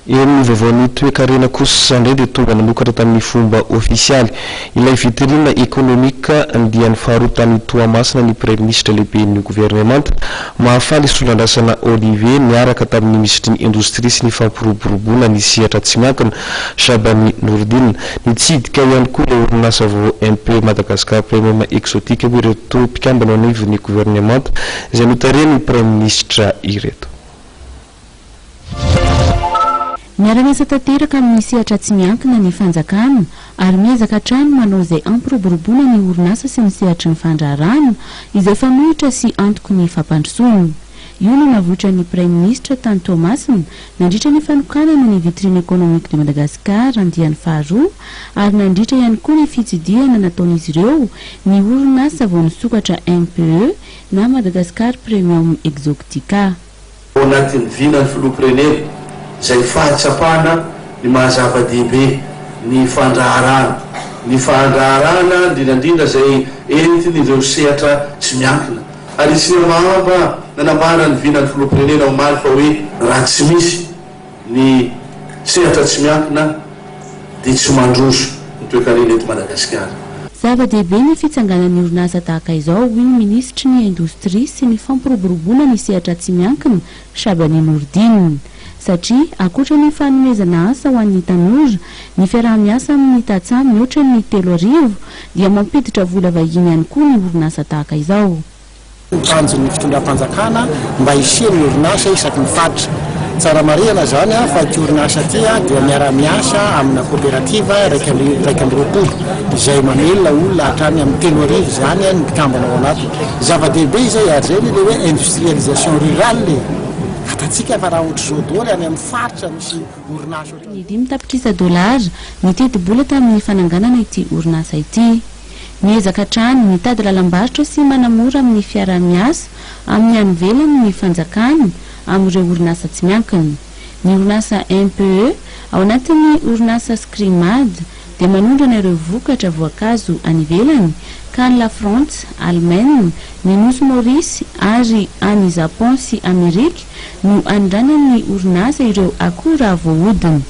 Eo amin'ny vaovaon'ny toekarena kosa indray dia tonga nanokatra tamin'ny fomba ofisialy ilay vitrine économique andiany faharoa tany Toamasina ny Praiminisitra lehiben'ny governemanta, Mahafaly Solonandrasana Olivier niaraka tamin'ny minisitry ny Indostria sy ny fampiroboroboana ny sehatra tsy miankina, Chabani Nourdine. Nitsidika ihany koa ilay orinasa vaovao MPE Madagascar Premium Exotique moa ireto mpikambana eo anivon'ny governemanta izay notarihan'ny Praiminisitra ireto. Miara-miasa tanteraka amin'ny sehatra tsy miankina ny fanjakana ary miezaka hatrany manao izay hampiroboroboana ny orinasa sy ny sehatry ny fandraharahana izay fanohitra sy antoky ny fampandrosoana. Io no navoitran'ny Praiminisitra tany Toamasina nandritra ny fanokanana ny Vitrine économique de Madagascar andiany faharoa ary nandritra ihany koa ny fitsidihana nataon'izy ireo ny orinasa vao nisokatra MPE na Madagascar Premium Exoctica. Ao anatin'ny vinan'ny Filoham-pirenena izay fahatsapana ny maha zava-dehibe ny fandraharahana, ny fandraharahana indrindra indrindra izay entin'ireo sehatra tsy miankina. Ary tsy nihambahamba nanambara ny vinan'ny Filoham-pirenena omaly fa hoe raha tsy misy ny sehatra tsy miankina dia tsy mandroso ny toekarena eto Madagasikara. Zava-dehibe ny fitsanganan'ny orinasa tahaka izao, hoy ny minisitry ny Indostria sy ny fampiroboroboana ny sehatra tsy miankina, Chabani Nourdine. Satria ankoatra ny fanomezana asa ho an'ny tanora, ny fiaraha-miasa amin'ny tantsaha mihoatra ny 3000 dia mampiditra vola vahiny ihany koa ny orinasa tahaka izao. Ny tanjon'ny fitondram-panjakana mba hisian'ny orinasa isaky ny faritra. Tsara marihana izany fa ity orinasa ity dia miara-miasa amina koperativa 21 izay mamelona olona hatrany amin'ny 3000 izany ny mpikambana ao anatiny. Zava-dehibe izay ary izay anie ilay hoe industrialisation rurale e! Fantatsika fa raha ohatr'izao daholo any amin'ny faritra misy orinasa ohatran'izao. Ny dimy tapitrisa dolara ny tetibola tamin'ny fananganana ity orinasa ity. Miezaka hatrany mitady lalam-barotra sy manamora amin'ny fiaraha-miasa amin'ny any ivelany ny fanjakana amin'ireo orinasa tsy miankina. Ny orinasa MPE, ao anatin'ny orinasa Scrimad, dia manondrana ireo vokatra voankazo any ivelany, ka any Lafrantsa, Alemaina, ny Nosy Maorisy ary any Japon sy Amerika no anondranan'ny orinasa ireo akora voahodina.